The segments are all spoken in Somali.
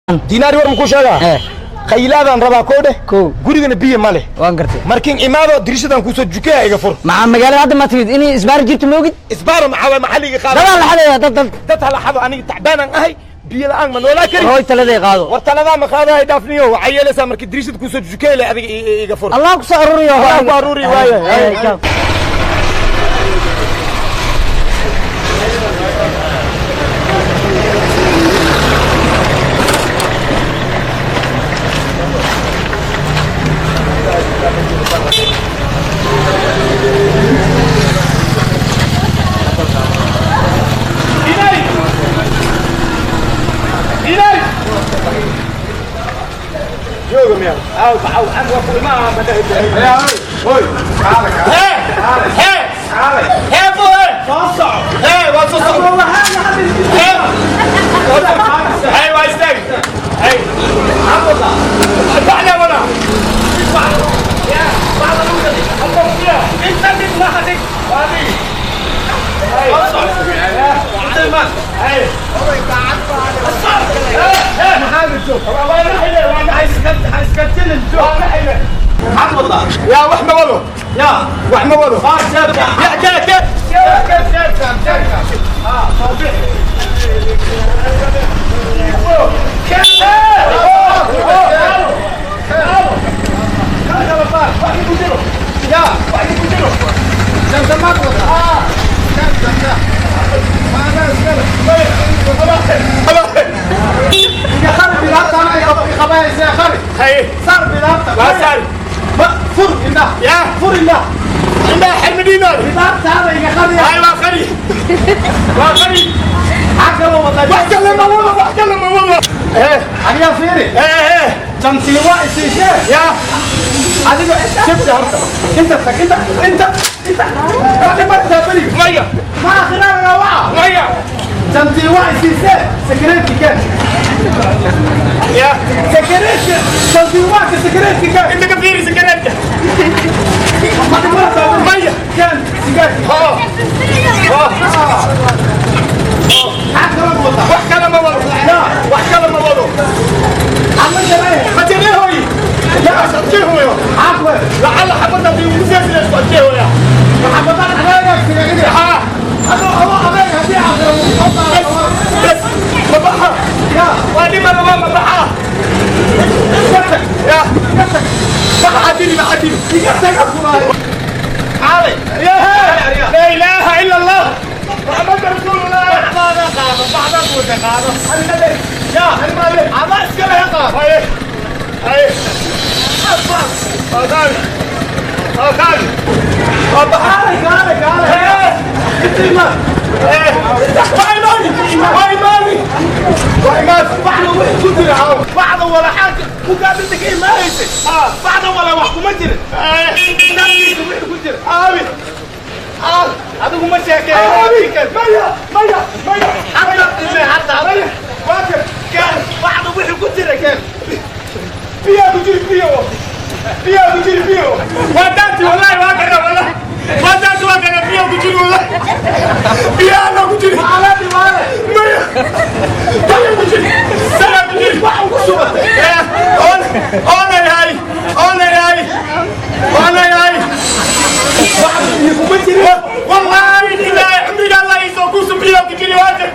Dinaari war muku sheegaa? Eh. Khaylaadaan rabaa koo dheh. Kow. Gurigana biyo ma leh. Waan gartay. Markiin imaado dirishadan kuusoo jukeya iga fur. Maxaa magaalada hadda ma timid inay isbaar jirto moogid? Isbaaro maxaa waay maxalliga qaada. Dadaa la xadaya dad dad. Dad hala xado, aniga tacbaanaan ahay, biyo la'aan ma noolaa kari. Hooy, taladay qaado. War taladaa ma qaadahay, dhaafniyo waxay yeelaysaa markii dirishada kuusoo jukey leh adiga iga fur. Allah ku soo aruuriyo. Allah ku aruuriyo, waaye. Ay, ay. Dinaari, dinaari jooga miya? Aw aw an waa ku imaa ma dhahi. Hoy, hee hee hee boy, soo soco. Hee, waa soo soco. Hee hee, waa istaagi. Hee, bacna wala يا وحمة ولو، يا وحمة ولو، يا كيف كيف كيف كيف كيف Adiga fiiri, jantiiwa isiishee adiga jibta horta inta tag, inta inta inta adi martaa beriga ma akhiraanaga waca jantiiwa isiisee security keen, security jantiiwaaka security keen. انت كبير سكرتك. Ma dhimanaysaa beriga keen sigaarki. Maxaa kaloo wadaa? Wax kale ma wado, wax kale ma wado. Ama jaray. Ma jareehoy ya sodkeehoyo. Maxaa ku lacala xabadda bi ugu sodkeehoya. Maxabadan adeega sigaarki ha adoo adoo adeeg haddii akhiro بس بس ma baxa waa dhimana waa ma baxa ya maxa diri maxa diri. Iga taga kulaayo caalay. لا اله الا الله محمد رسول الله. Baxdaada qaado, baxdaad wada qaado. يا ama iskale ha qaado. هاي هاي هاي هاي. Kaalay, kaalay, kaalay, intii ma bacda wixii ku jira haw bacda wala xaaka ku gaadinta ka imaanaysay, bacda wala wax kuma jirin naftiisa wixii ku jira. Adigu ma sheekeeyo hadda ime hadda keen bacda wixii ku jira keen. Ala dhimaane waxa ugu subatay. Bacda biyo kuma jirin. والله بالله عمري الله يسوع كوسم بيا كجري واجد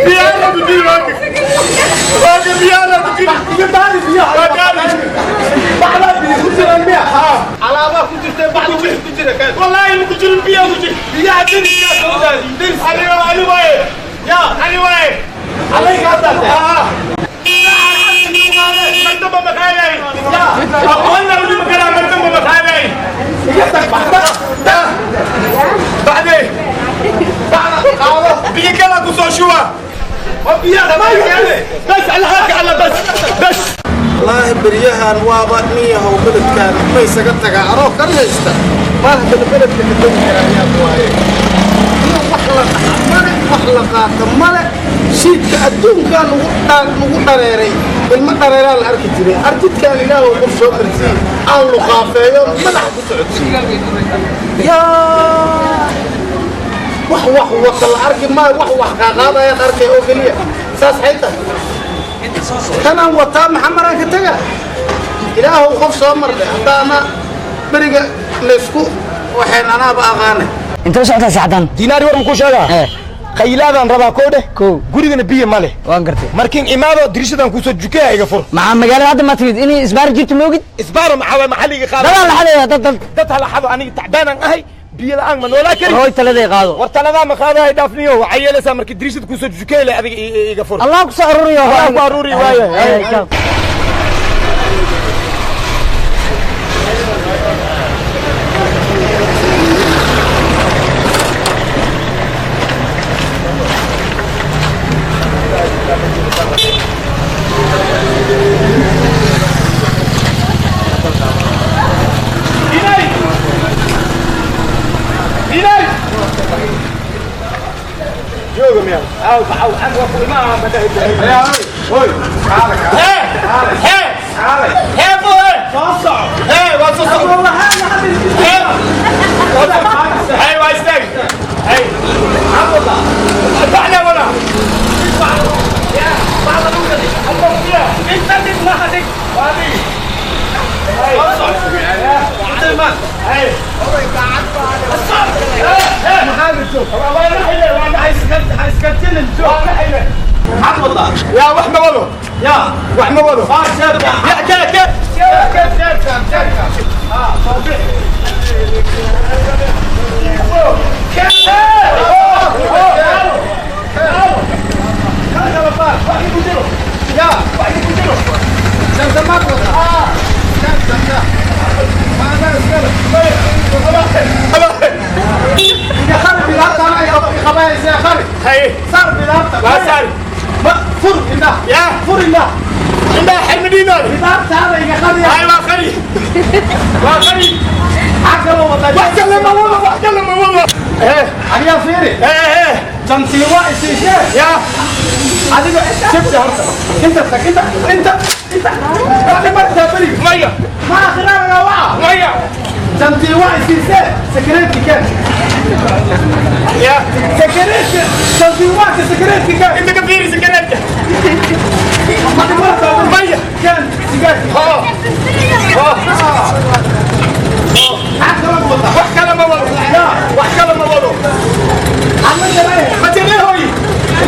بيا الله كجري واجد واجد بيا الله كجري. Iga daadi biyaha. Waa daadi. Bacdaa biyo ku jiraan miya? Alaabaa ku jirtay, bacda wixii ku jira keen. والله كجري بيا كجري. Biyaha deriskaa soo daadi deris. علي علي واي ya علي واي. Alayga haddaate. آه مرتبة مخالي ya أقولنا ودي مكان مرتبة مخالي. Iga tag baxda. بعدين bacda qaado. بيجي كلا كوسو شوا. Oo biyaha dhammaan. بس على هاك على بس بس. Wallaahi beryahan waaba niyahow beledkaan ma isaga tagaa anoo kan haysta maa haddana beledka ka tegi karaa ayaa waaye iyo wax la dhaxa male, wax la qaata male, shiidka adduunkaa lagu lagu dhareeray, ilmo dhareeraa la arki jiray arjidkaan ilaahow qof soo marsiiye aan luqaafeeyo madaxa ku socodsiiyo yaa wax wax wata la arki maayo, wax wax qaaqaadayaan arkay oo keliya saas xay tahay. Kanaan wataa maxamaraan ka taga. Ilaahow qof soo mardhe haddaana beriga laysku waxeen anaaba aqaane. Intee u socotaa saacdan? Dinaari war muku sheegaa? Eh. Qaylaadaan rabaa koo dheh. Kow. Gurigana biyo ma leh. Waan gartay. Markiin imaado dirishadan kusoo jukeya iga fur. Maxaa magaalada hadda ma timid inay isbaar jirto moogid? Isbaaro maxaa waay maxalliga qaada? Dadaa la xadaya dad dad. Dad hala xado, aniga tacbaanaan ahay, biyo la'aan ma noolaa kari. Hooy taladay qaado. War taladaa ma qaadahay, dhaafniyo waxay yeelaysaa markii dirishada kusoo jukey leh adiga iga fur. Allah ku soo aruuriyo. Allah ku aruuriyo, waaye. Eh, ciao. Dinaari, dinaari, jooga miyaa? Aw aw am waa ku imaa ma dhahi. Hoy, Hee hee hee boy, Soo soco. Hee, waa soo soco. Hee hee, waa istaag. Hee, bacna wala Inta dhig maha dhig. Soo soco. Inta imaan. Maxaad wadaa? يا wax ma wado. Yaa. Wax ma wado. Waa jeebka. Ya ke ke. Jeebka, jeebka, jeebka. Ah, soo bixi. Yaa. Zamzamaad wadaa. Zamzam. Maadaa iskale. Iga khari bilaabta, anaa iga qabanaysaa khari. Hay. Saar bilaabta. Waa saar. Ma fur indhaha. Ya. Fur indhaha. Indhaha xirmadiina. Bilaabtaada iga khari. Hay, waa khari, waa khari. Maxaa kaloo wadaa? Wax kale ma wado, wax kale ma wado. Eh. Adigaa fiiri. Eh eh. Jantii waa isiishee. Ya. Adiga jibta horta. Inta tag, inta, inta, inta. Waa dhimartaa beriga. Maya. Ma akhiraanaga waca. Maya. Jantii waa isiisee. Sakareedki keen. Ya. Sakareedki. Jantii waa ka sakareedki keen. Inta ka fiiri sakareedka. Ma dhimartaa beriga. Maya. Keen sigaarki. Ha ha. Maxaa kaloo wadaa? Wax kale ma wado. Yaa. Wax kale ma wado. Ama jaray. Ma jiree hooy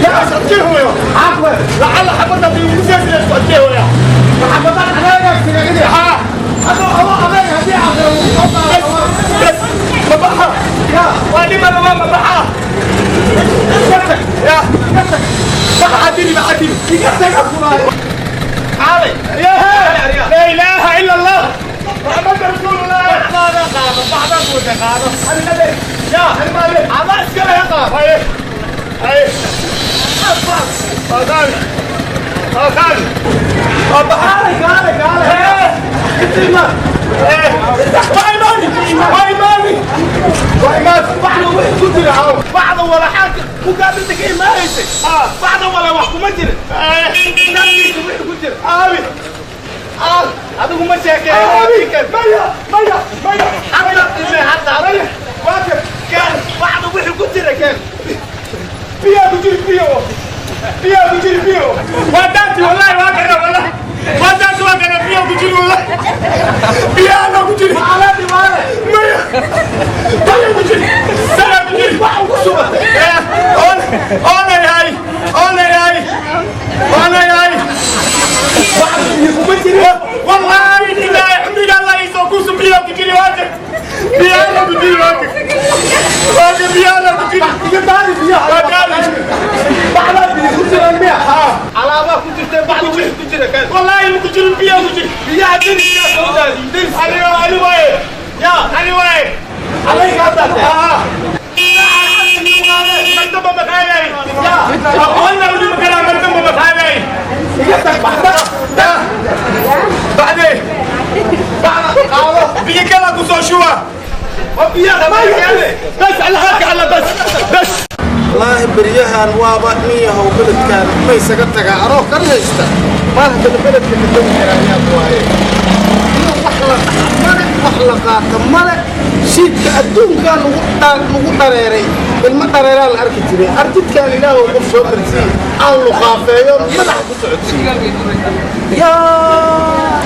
ya, socodkee hooyo. Maxaa ku weeray? Lacala xabadda hadii ugu seesile socodkee hooya. Maxamadaan adeega sigaagidi. Ha. Adoo adoo adeeg haddii aakhiro uu soo bas qaado. Bas ma baxa. Yaa. Waa dhimana, waa ma baxa. Iska tag. Ya. Iska tag. Baxa diri, baxa diri. Iga tag afuraayo. Kaalay. يا لا اله الا الله محمد رسول الله. Qaado, qaado, baxdaad wada qaado. يا Adaa iska leh qaado. هاي هاي هاي هاي. Kaalay, kaalay, kaalay. Inta imaan. Bacda wixii ku jira haw. Bacda wala xaalka ku gaadhinta ka imaanaysay. Bacda wala wax kuma jirin. Naftiisa wixii ku jira. Adigu ma sheekeeyo. Hadda dhimay, hadda adiga. Keen, bacda wixii ku jira keen. Ala dhimaane. Wax ugu subatay. Bacda biyo kuma jirin. والله بالله الحمد لله الله يسوكوس بيا تجري واجد بيا لا تجري واجد واجد بيا لا تجري. Iga daari biyaha. Waa daari. Bacdaa biyo ku jiraan miya? Alaabaa ku jirtay, bacda wixii ku jira keen. والله تجري بيا تجري. Biyaha deriska soo daadiyey. Deriska. انا انا واي Yaa. انا واي. Alayga hadda. اه مرتبه مكاني. Yaa. اقولنا ودي مكانها مرتبه مكاني. Iga tag baxda. بعدين Bacda qaado. بيجي كلا كوسو شوا. Oo biyaha بس بس على هاك على بس بس. Wallaahi beryahan waaba niyahow beledkan ma isaga tagaa anoo kan haysta. Maal haddana beledka ka tegi karaa yaab waaye. Iyo wax la dhaca male. Wax la qaata male. Shiidka adduunkaa lagu dhareeray, ilmo dhareeraa la arki jiray. Arjidkaan ilaahow qof soo marsiiye aan luqaafeeyo, madaxa ku socodsiiye. Yaa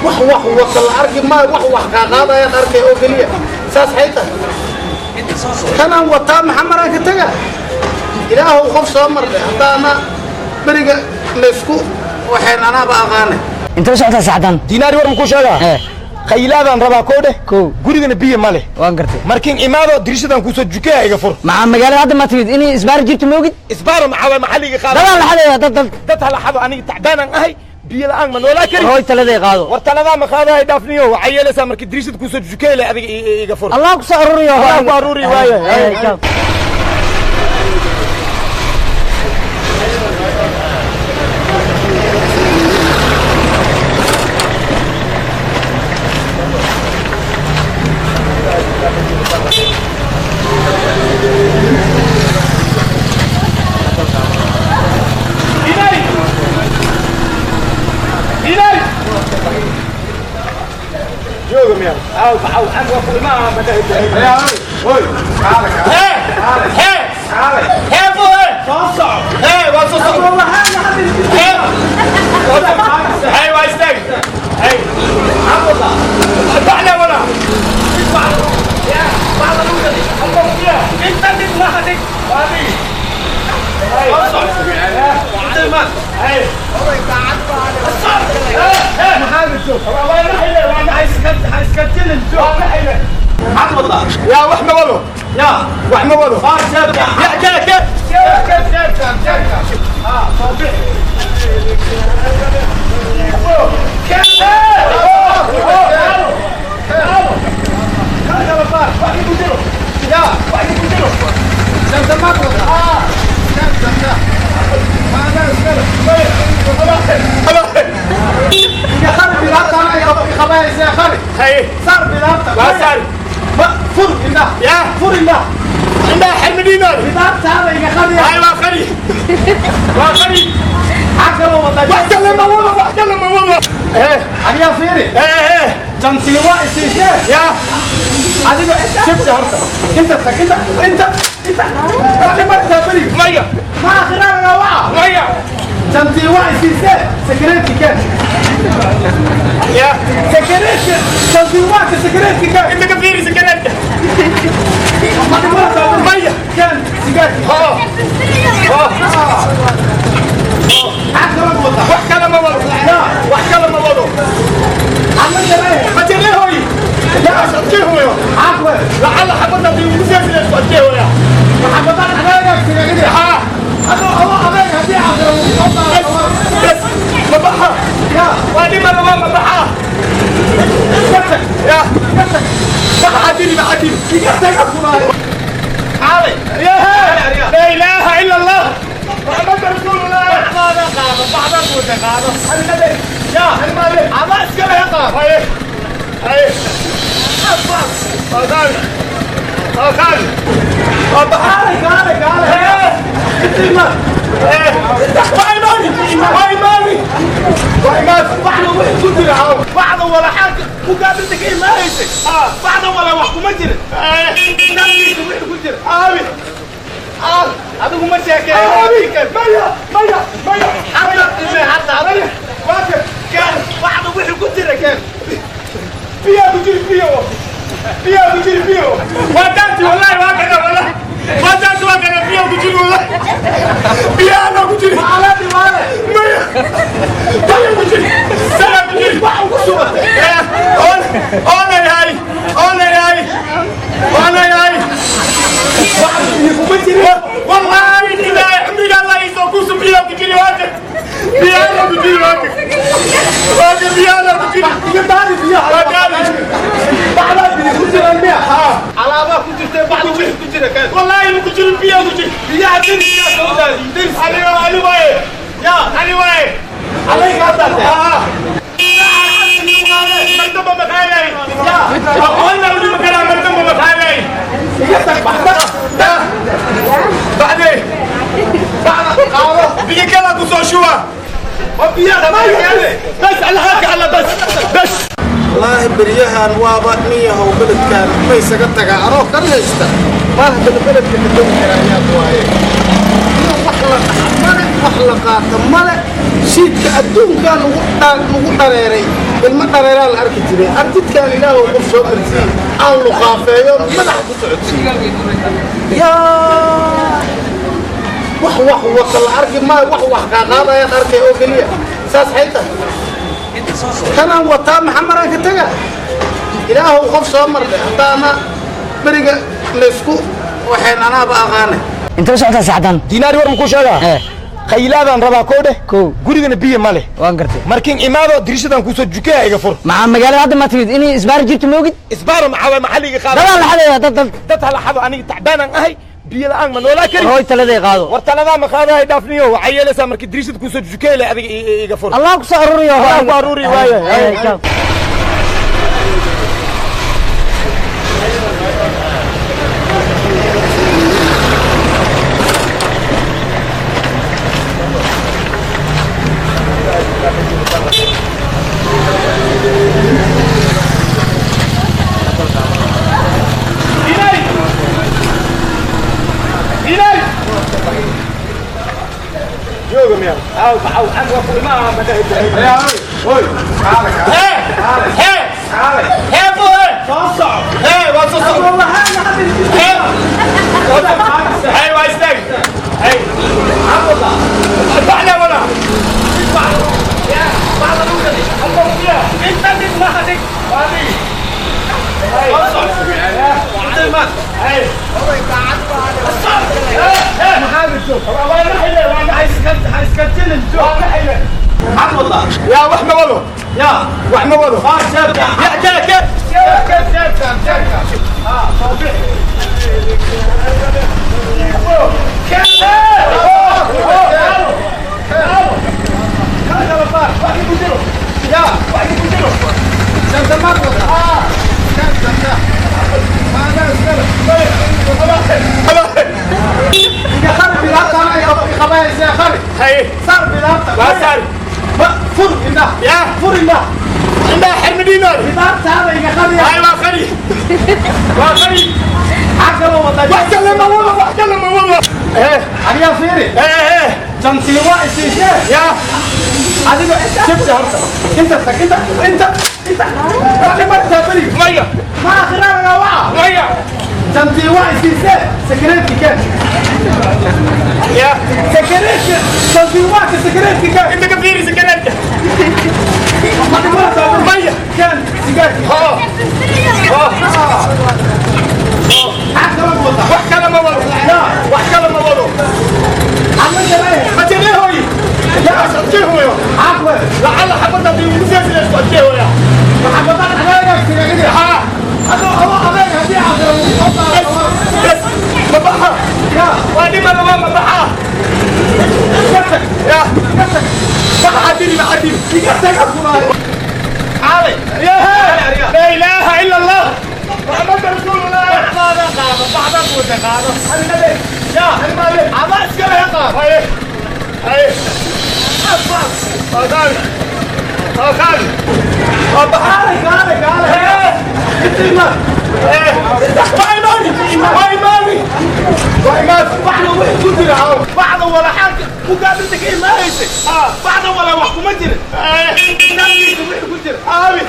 wax wax wata la arki maayo, wax wax qaaqaadayaan arkay oo keliya. Saas xay tahay kanaan wataa, maxaa maraan ka taga? Ilaahow qof soo mardhe haddaana beriga laysku waxeen anaaba aqaane. Intee u socotaa saacdan? Dinaari, war makuu sheegaa? Ee. Khaylaadaan rabaa koo dheh. Kow. Gurigana biyo ma leh. Waan gartay. Markiin imaado dirishadan kuusoo jukeya, iga fur. Maxaa magaalada hadda ma timid inay isbaar jirto moogid? Isbaaro maxaa waay? Maxalliga qaada. Dadaa la xadaya, dad dad. Dad hala xado, aniga tacbaanaan ahay, biyo la'aan ma noolaa kari. Hooy, taladay qaado. War taladaa ma qaadahay, dhaafniyo. Waxay yeelaysaa markii dirishada kuusoo jukeya leh, adiga iga fur. Allah ku soo aruuriyo. Allah ku aruuri waaye. Ee, ciao. Dinaari, dinaari, jooga miya? Aw aw, am waa ku imaa ma Hooy, hee hee hee boy, Soo soco. Hee, waa soo soco. Hee hee, waa istaag. Hee, bacna wala Inta dhig ma dhig. Soo soco. Inta imaan. Maxaa iska jilin joog. Maxaad wadaa? Yaa wax ma wado. Yaa. Wax ma wado. Aa, jeebka. Ya kee kee. Jeebka, jeebka, jeebka. Aa, soo bixi. Haye, waa saari. Yaa indhaha xirmidhiinaad. Haye, waa qari, waa qari. Wax kale ma wado, wax kale ma wado. Hee hee hee. Yaa Adiga shibta horta inta tag, inta, inta, inta markaa beriga. Maya. Ma akhiraaga waa. Maya. Jantii waa isiisee, security keen. Yaa security, jantii waa ka security keen. Inta ka fiiri sakanaadka. Maya. Keen sigaarki. Hoo hoo. Maxaa kaloo wadaa? Wax kale ma wado, wax kale ma wado. Ama jaree. Ma jiree hooy, yaa socodkee hooyo. Cafwe. Lacala xabadda hadii ugu seesile socodkee hooya. Maxaa adeega sigaarki? Haa. Adoo adoo adeeg haddii akhiro ugu soo Bas bas, ma baxa. Yaa. Waa dhima rabaa, ma baxa. Iska tag. Yaa. Iska tag. Baxa diri, baxa diri. Iga tag afulaayo xaalay. لا إله إلا الله محمد رسول الله. Qaado, qaado, baxda buuta qaado. Yaa ama iska laga qaado. هاي هاي، قال قال. Kaalay, kaalay, kaalay. Inta واي مالي، واي مالي. Baxda wixii ku jira haw. Baxda wala xaalka mugaabinta ka imaanaysay. Baxda wala wax kuma jirin. Naftiisa wixii ku jira. آمي. Adigu ma sheekeen. آمي، ميا ميا ميا. Hadda ime, hadda adiga. واقف. Keen baxda wixii ku jira, keen. فيها بيجري فيه، فيها بيجري فيه. ودانتي والله واقع، والله ودانتي واقع، فيها بيجري والله، فيها انا بيجري. Alaadi waale. ميا ميا بيجري، سلام بيجري. Waxa ugu sugatay. انا هاي، انا هاي، انا هاي. Baxda biyo kuma jirin. والله إذا عمري الله يسوكوس فيها بيجري واقع، فيها انا بيجري واقع واقع، فيها انا بيجري. Iga daadi biyaha. Waa daadi. Baxdaa biyo ku jiraan miya? Alaabaa ku jirtay, baxda wixii ku jira keen. والله بيجري فيها بيجري. Biyaha deriska soo daadi deris. علي علي واي. Yaa. علي واي. Alayga hadda. آه. مرتبة مخالي. Yaa. أقولنا ودي مكان مرتبة مخالي. Iga tag baxda. بعدين. Baxda qaado. بيجي كلا كوسو شوا. Ma biyaha بس على هاك، على بس بس. Wallaahi beryahan waaba niyahow beledkan ma isaga tagaa anoo kan haysta maan haddana beledka ka tegi karaa yaab waaye. Iyo wax la dhaca male, wax la qaata male, shiidka adduunkaa lagu dhareeray, ilmo dhareeraa la arki jiray. Arjidkaan ilaahow qof soo marsiiye aan luqaafeeyo madaxa ku socodsiiyo. Yaa wax wax wata la arki maayo, wax wax qaaqaadayaan arkay oo keliya. Saas xay tahay kanaan wataa, maxaa maraan ka taga? Ilaahow qof soo marday haddaana beriga laysku waxeen anaaba aqaane. Intee u socotaa saacaddan? Dinaari, war makuu sheegaa? Ee. Khaylaadaan rabaa koo dheh. Kow. Gurigana biyo ma leh. Waan gartay. Markiin imaado dirishadan kuusoo jukeya iga fur. Maxaa magaalada hadda ma timid inay isbaar jirto moogid? Isbaaro maxaa waay? Maxalliga qaada. Dadaa la xadaya, dad dad. Dad hala xado, aniga tacbaanaan ahay, biyo la'aan ma noolaa kari. Hooy, taladay qaado. War taladaa ma qaadahay, dhaafniyo. Waxay yeelaysaa markii dirishada kuusoo jukeya leh adiga iga fur. Allah ku soo aruuriyo. Allah ku aruuriyo, waaye. Ay, ciao. Dinaari, dinaari, jooga miya? Aw aw, am waa ku imaa ma hee hee hee boy, soo soco. Hee, waa soo soco. Hee hee, waa istaag. Hee, baxna wala ya bacda lagu gaday allah ya inta dib ma hadig waadi. Soo soco. Hee, يا وح ما ولو، يا وح ما ولو، يا كيف كيف كيف كيف كيف. هاي صار يا فر الله عندها حرم دينار. هاي واخري واخري واحكي لما والله، واحكي لما والله. ايه ايه ايه يا Jibta horta inta tag, inta inta inta martaa beriga ميه ma akhiranaga waca. ميه Jantii waa isiisee, sakareedki keen. يا Sakareedki jantii waa ka, sakareedki keen. انت كثير سكنت. Ma dhimanaysaa beriga? ميه Keen sigaarki. ها ها. Maxaa kaloo wadaa? واحكي لما والله، واحكي لما والله. Ama jaray. ما تجيهوي يا تجيهوي. Maxaa ku لعل حبنا في مسلسل تجيهوي. Maxaa badan adeega sigaarki? ها. Adoo adoo adeeg haddii aad lagu soo بس بس مبحة ya وادي ما ما مبحة iska tag. يا Iska tag. ما حديني ما حديني. Iga tag afkulaayo caalay. يا لا اله الا الله محمد رسول الله. Qaado qaado baxda buuta qaado. Ya ama iska laga qaado. هاي هاي هاي هاي. Kaalay kaalay kaalay inta imaan. واي مالي واي مالي واي مالي. Baxda wixii ku jira baxda wala xaalka mugaaminta ka imaanaysay, baxda wala wax kuma jirin, naftiisa wixii ku jira. آبي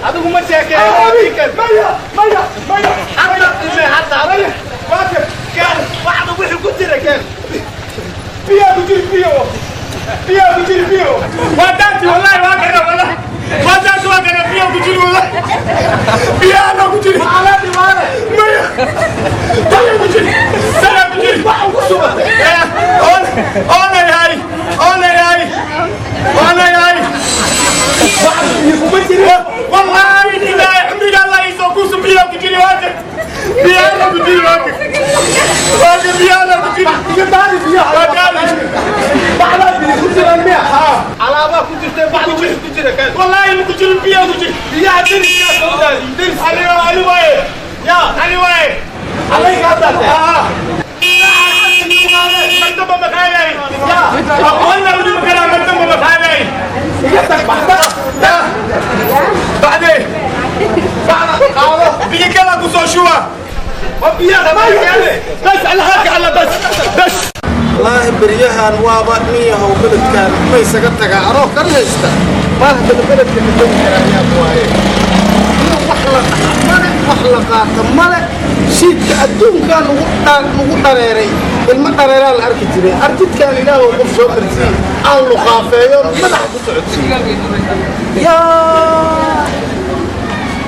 Adigu ma sheekeen. آبي ميا ميا ميا. Hadda ime hadda ميا واكب. Keen baxda wixii ku jira keen. بيا بجري بيا بيا بجري بيا ودانتي والله واكنا والله ودانتي واكنا بيا بجري والله بيا انا بجري. Ala dhimaane. ميا بيا بجري سلام بجري. Waxa ugu subatay. انا هاي انا هاي انا هاي. Baxda biyo kuma jirin. والله بالله عمري الله يسوكوس بيا بجري واكب بيا انا بجري واكب واكب بيا انا بجري. Iga daadi biyaha. Waa daadi. Baxdaa biyo ku jiraan miya? Alaabaa ku jirtay, baxda wixii ku jira keen. والله بجري بيا بجري. Biyaha deriskaa soo daadi deris. علي علي واي Ya علي واي. Alayga haddaate. آه. مردم مخالي. Ya أقولنا بدي مكان مردم مخالي. Iga tag baxda. لا. بس على حالك على بس بس. Wallaahi beryahan waaba niyahow beledkan ma isaga tagaa anoo kan haysta maan haddana beledka ka tegi karaa yaab waaye. Iyo wax la dhaca male, wax la qaata male, shiidka adduunkaa lagu lagu dhareeray, ilmo dhareeraa la arki jiray. Arjidkaan ilaahow qof soo marsiiye aan luqaafeeyo madaxa ku socodsiiyo, yaa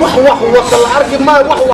wax wax wata la arki maayo wax.